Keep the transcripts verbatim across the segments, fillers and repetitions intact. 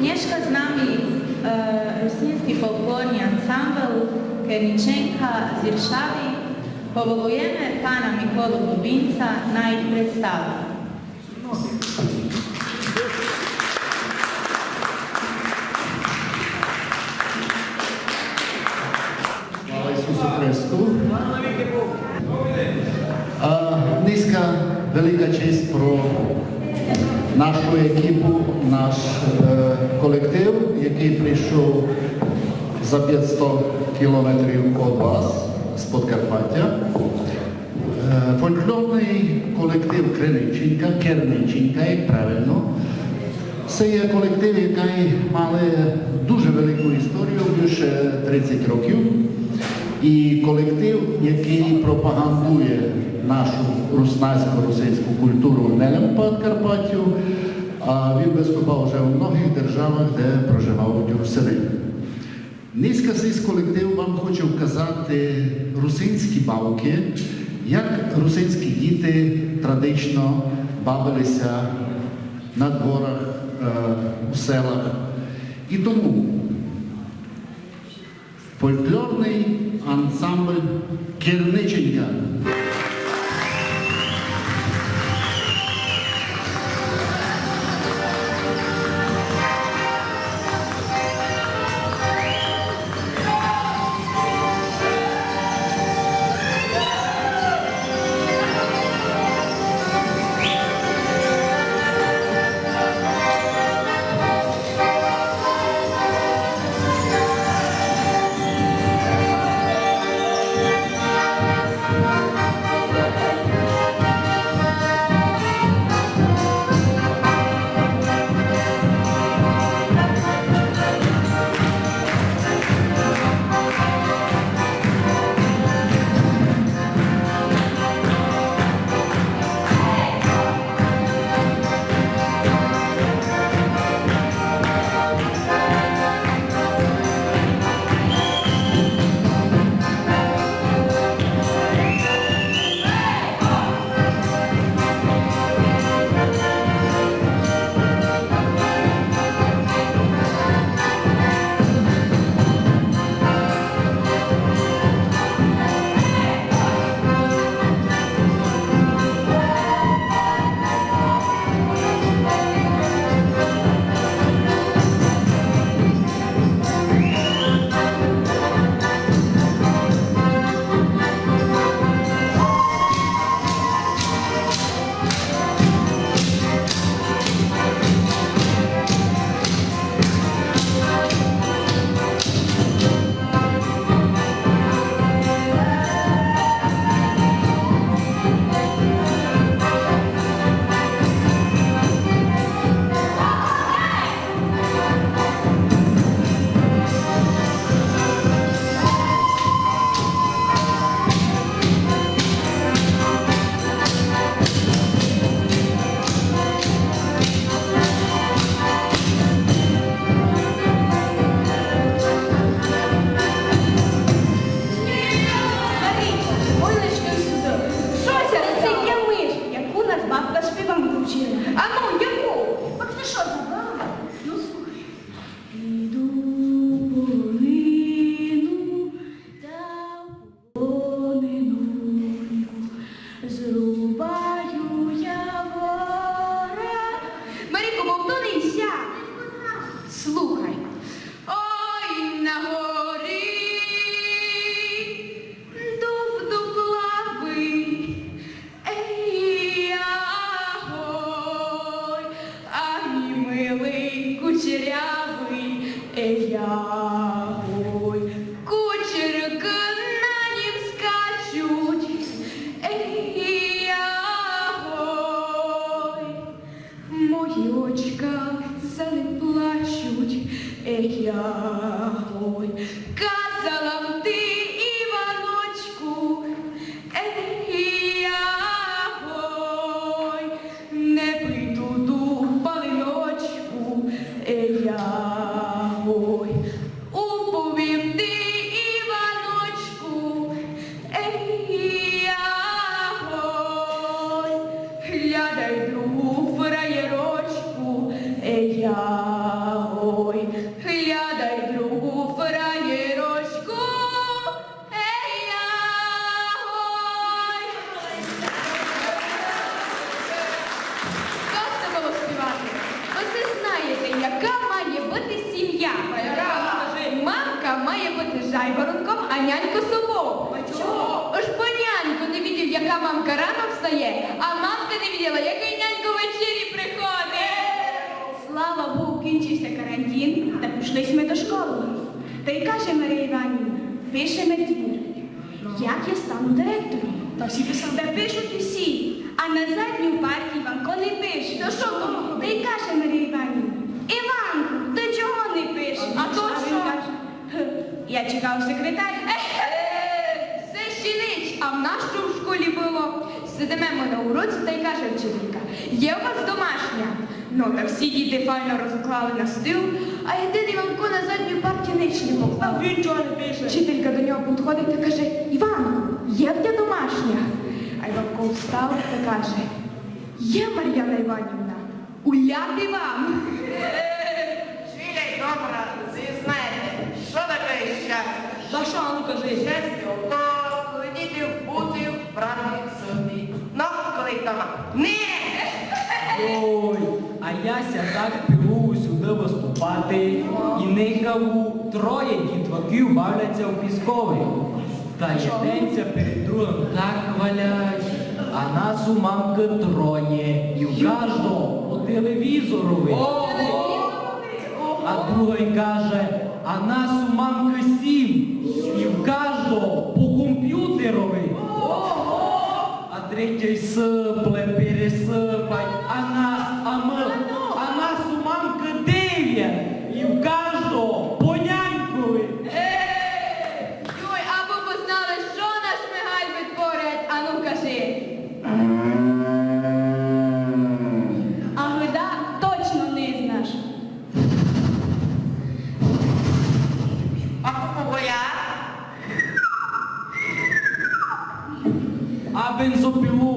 Нєшка з нами, е, русински фолклорни ансамбл Керниченка з Иршави. Поволуєме пана Миколу Дубинца най представи. Слава Исусу Христу! А, нынька велика честь про нашу екипу, наш, е, колектив, якый пришов за пятсто кілометрів од вас з Подкарпатя. Е, фолклорный колектив Керниченка, Керниченка, як правилно. Се є колектив, якый має дуже велику історію, більше тридцять років. І колектив, якый пропагандує нашу руснацьку, русинську культуру не лише в Подкарпатю, а він выступав вже у многых державах, де проживають русины. Нынька сись колектив вам хоче вказати русинські бавкы, як русинські діти традично бавили ся на дворах, е, у селах. І тому фолклорный ансамбль Керниченка. жайворонком, а няньку совов. А чого? Ож бо няньку не видів, яка мамка рано встає, а мамка не виділа, якый нянько ввечері приходить. Слава Богу, кінчився карантин, та пішли сьме до школы. Тай каже Марія Іванівна: «Пишеме твір. Як я стану директором?» Та всі писали. Та пишуть усі, а на задню парту Іванко не пише. Та што там? Тай каже Марія Іванівна: «Іванку, ты чого не пишеш?» А то што? Він каже: «Г, я чекав секретаря». Е, се ще нич, а в нас што в школі было? Сидиме мы на уроці, тай каже вчителька: «Є у вас домашня?» Но, та всі діти файно розклали на стіл, а єдиный Іванко на задній парті нич не поклав. А він чого не пише? Вчителька до нього підходить та каже: «Іванку, є в тя домашня?» А Іванко встав та каже: «Є, Мар'яна Іванівна, уляти вам!» Швіля й добра, зізнайте, што таке щастя? Та што, ану кажи. Щастя то, коли діти будуть брати собі. Но, коли дома. Ні! Йой, а я ся так пилую сюды выступати, і никаву, троє дітваків бавляться у піскови. Та єден ся перед другым так хвалять, а нас у мамкы троє, і в каждого по телевізорови. А другый каже: «А нас у мамкы сім, і в каждого по компютерови». А третій сыпле, пересыпать, а нас, а мы, а нас у мамкы девять, і в каждого по нянькови. Йой, абы вы знали, што наш Мигаль вытворять, ану кажи. А гыда точно не знаш. А попугая? А бензопилу?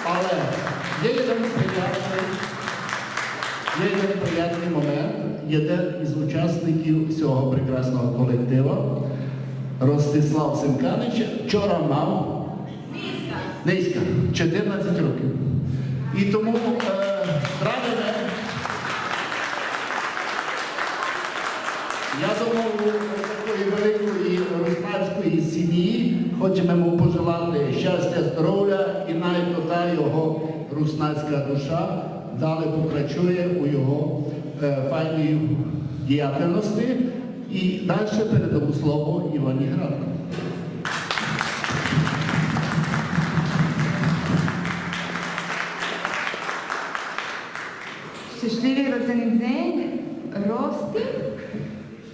Але є єден приятный, є єден приятный момент. Єден із учасників сього прекрасного колектива, Ростислав Симканич, вчора мав низька, чотирнадцять років. І тому, е, здравиме. Я думаю, з такої великої руснацької сім'ї хочеме му пожелати щастя, здоровя і най то та його руснацька душа далі покрачує у його, е, файній діяльности. І дальше передам слово Івані Градна. Щешлїви родзени дзень, Рости,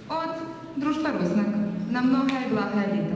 од Дружтва Руснак. На много и благо лїто.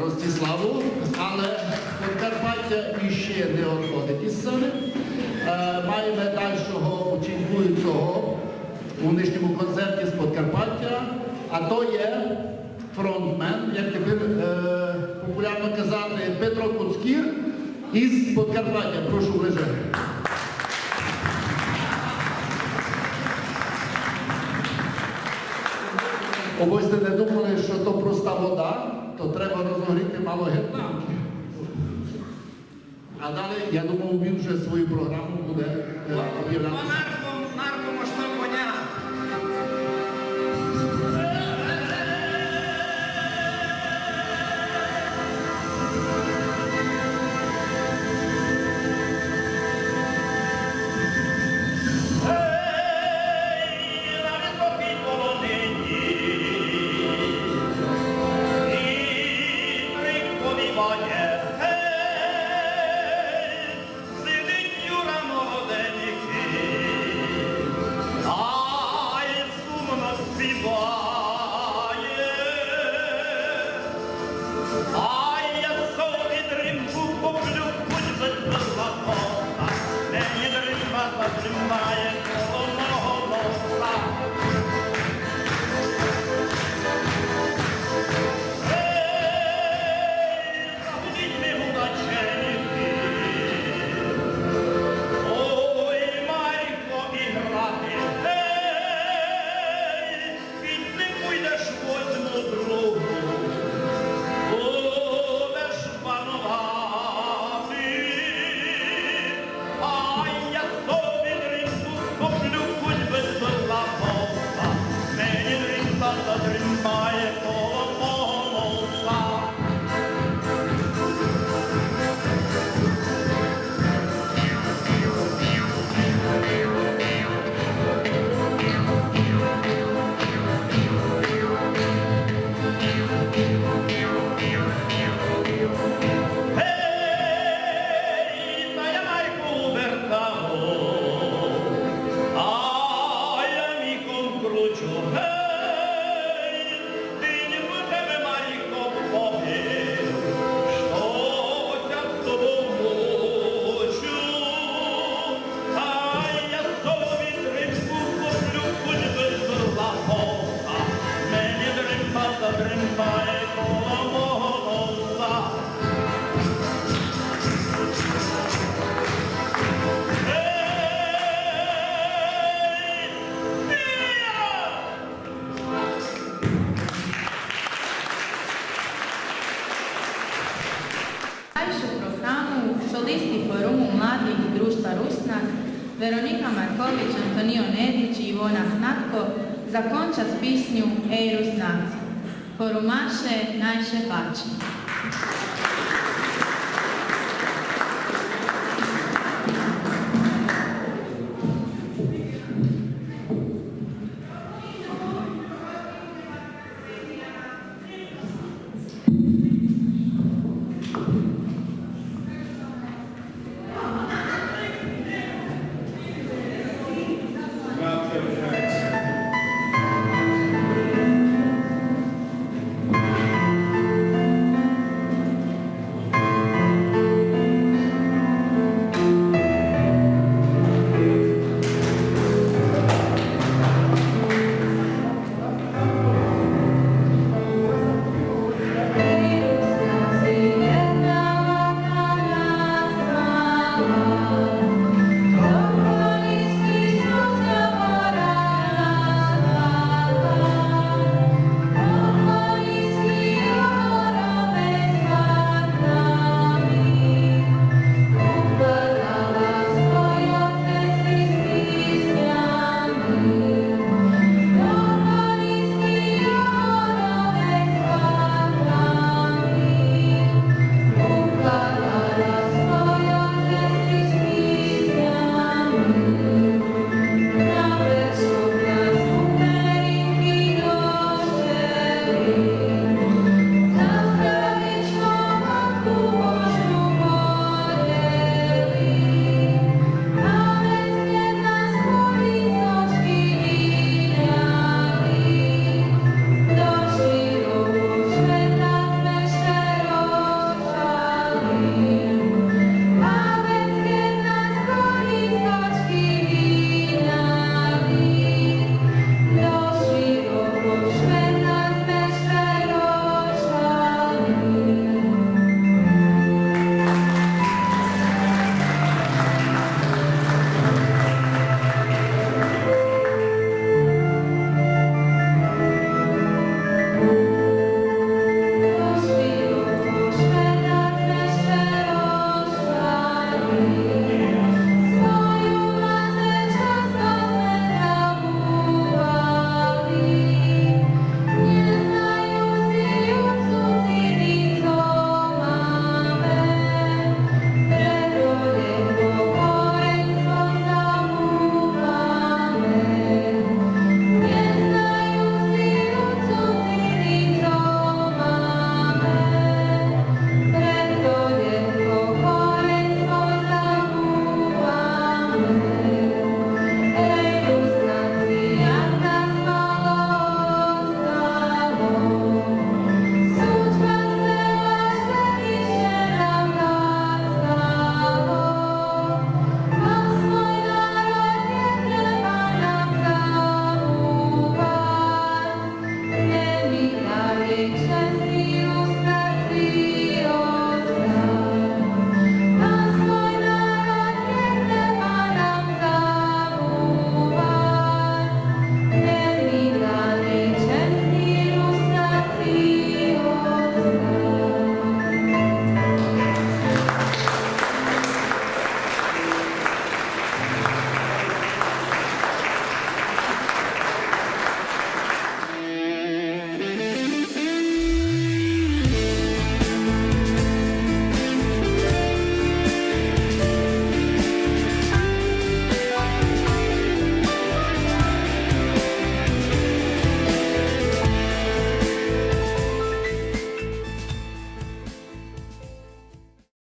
Ростиславу, але Подкарпаття іщи не одходить із сцени. Е, маєме дальшого учинкуючого у нынішньому концерті з Подкарпаття, а то є фронтмен, як тепер, е, популярно казати, Петро Коцкір із Подкарпаття. Прошу ближе. Обы сьте не думали, што то проста вода, то треба розогріти мало геть танки. А далі, я думав, він вже свою програму буде, е, об'являти. Нарко, нарко, можна коня. Дальшу програму солисти Форуму младих Дружтва Руснак Вероника Маркович, Антонио Недич и Ивона Снатко законча з писню Ей, Руснаци. Форумаше, най ше пачи.